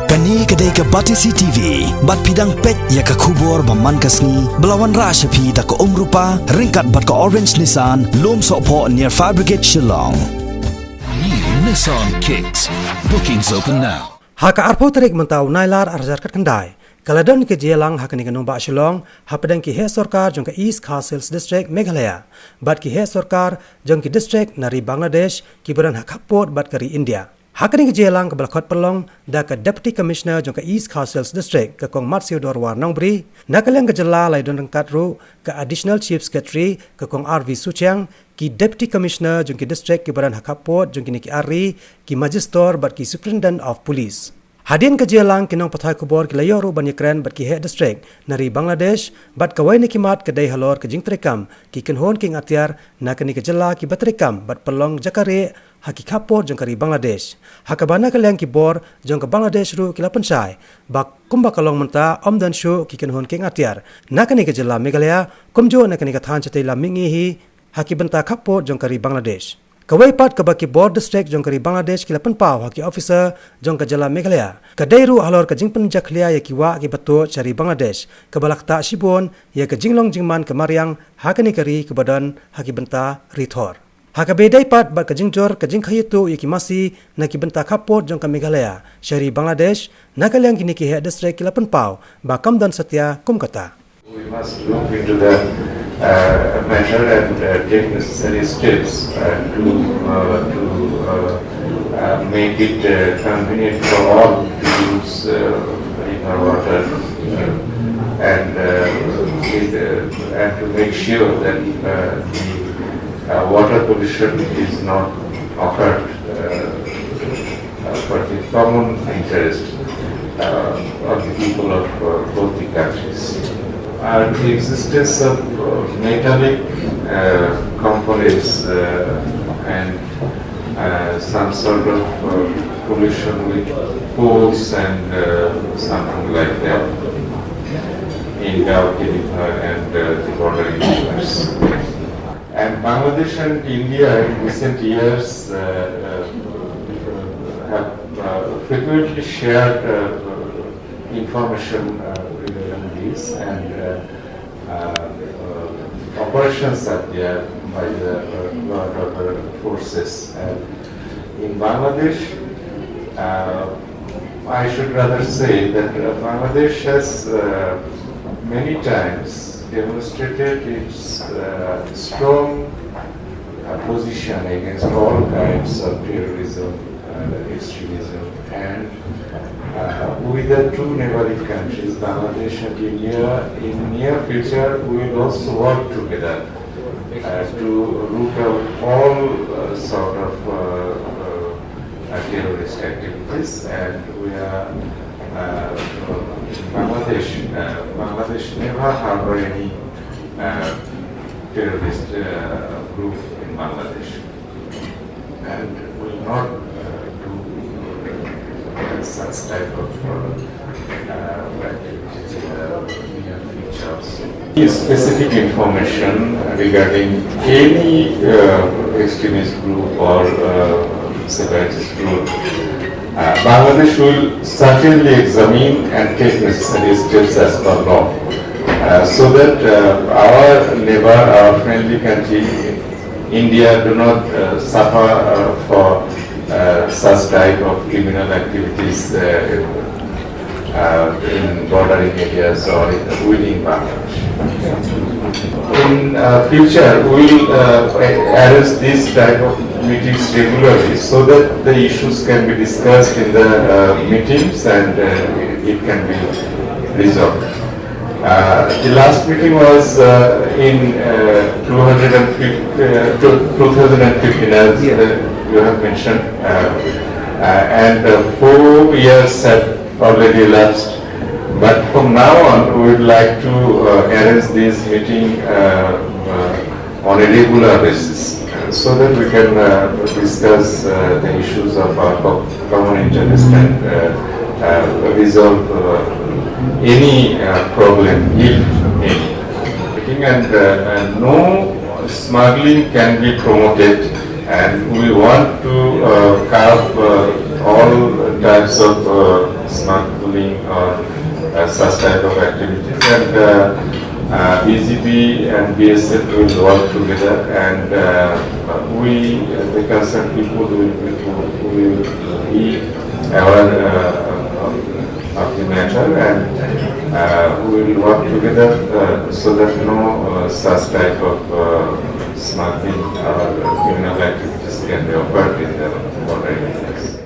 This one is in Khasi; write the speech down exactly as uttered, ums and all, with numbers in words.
Kane ka dei ka Batesi T V, bad phi dang peit ïa ka khubor ba man ka sngi, ba la wanrah sha phi da ka Umrupa, ryngkat bad ka Orange Nissan, Lumsohphoh near Fire Brigade Shillong. New Nissan Kicks. Bookings open now. Ha ka arphew tarik mynta u Nailar arhajar khatkhyndai, ka la don ka jingïalang ha kane ka nongbah Shillong, hapdeng ki heh sorkar jong ka East Khasi Hills District, Meghalaya, bad ki heh sorkar jong ki district na ri Bangladesh, kiba don ha khappud bad ka ri India. Ha kane ka jingïalang kaba la khot pynlong da ka Deputy Commissioner jong ka East Khasi Hills District, ka Kong Matsiewdor War Nongbri, na ka liang ka jylla la ïadon ryngkat ruh ka Additional Chief Secretary, ka Kong R V Suchiang, ki Deputy Commissioner jong ki district kiba don ha khappud jong kine ki ar ri, ki Magistrate bad ki Superintendent of Police. Hadien ka jingïalang, ki nongpathai khubor ki la ïoh ruh ban ïakren bad ki heh district na ri Bangladesh, bad kawei na ki mat ka dei halor ka jingtreikam ki kynhun kieng atiar na kane ka jylla kiba treikam bad pynlong jaka rieh ha ki khappud jong ka ri Bangladesh. Ha kaba na ka liang ki bor jong ka Bangladesh ruh ki la pynshai ba kumba ka long mynta, ym don shuh ki kynhun kieng atiar na kane ka jylla Meghalaya, kumjuh na kane ka thaiñ shatei lam mihngi hi ha ki bynta khappud jong ka ri Bangladesh. Kawei pat kaba ki bor district jong ka ri Bangladesh ki la pynpaw ha ki officer jong ka jylla Meghalaya, ka dei ruh halor ka jingpynjakhlia ïa ki wah kiba tuid sha ri Bangladesh, kaba la ktah shibun ïa ka jinglong jingman ka mariang ha kane ka ri kaba don ha ki bynta ri thor. Ha kaba ïadei pat bad ka jingjur ka jingkhaïi tuh ïa ki masi na ki bynta khappud jong ka Meghalaya sha ri Bangladesh, na ka liang kine ki heh district ki la pynpaw ba kam don satia kum kata. We must look into the uh, matter and uh, take necessary steps uh, to uh, to uh, uh, make it uh, convenient for all to use uh, river water uh, and uh, with, uh, and to make sure that uh, the uh, water pollution is not occurred uh, uh, for the common interest uh, of the people of uh, both the countries. Uh, the existence of uh, metallic uh, components uh, and uh, some sort of uh, pollution with coals and uh, something like that in Dawki River and uh, the bordering rivers. And Bangladesh and India in recent years uh, uh, have uh, frequently shared uh, information uh, regarding this and uh, uh, uh, operations are there by the uh, law and order forces. And in Bangladesh, uh, I should rather say that uh, Bangladesh has uh, many times demonstrated its uh, strong uh, position against all kinds of terrorism, uh, extremism, and uh, with the two neighboring countries, Bangladesh and India, in near future, we will also work together uh, to root out all uh, sort of uh, uh, uh, terrorist activities, and we are uh, Bangladesh. Uh, Bangladesh never harbor any uh, terrorist uh, group in Bangladesh, and will not uh, do uh, such type of uh, uh, activities in the near future also. Any specific information regarding any uh, extremist group or uh, separatist group, uh, Bangladesh will certainly examine and take necessary steps as per law, uh, so that uh, our neighbor, our friendly country, India, do not uh, suffer uh, for uh, such type of criminal activities uh, uh, in bordering areas or in, within Bangladesh. In uh, future, we will uh, arrange this type of meetings regularly so that the issues can be discussed in the uh, meetings and uh, it can be resolved. Uh, the last meeting was uh, in uh, two hundred fifty, uh, two- two thousand fifteen, as uh, you have mentioned, uh, uh, and uh, four years have already elapsed. But from now on, we would like to uh, arrange this meeting uh, uh, on a regular basis uh, so that we can uh, discuss uh, the issues of our co- common interest and uh, uh, resolve uh, any uh, problem, if any. And uh, uh, no smuggling can be promoted, and we want to uh, curb uh, all types of uh, smuggling or uh, such type of activities. And uh, uh, B G B and B S F will work together, and uh, we, uh, the concerned people, will, will be aware uh, of, of the matter, and uh, we will work together uh, so that no uh, such type of uh, smuggling or criminal activities can be occurred in the border areas.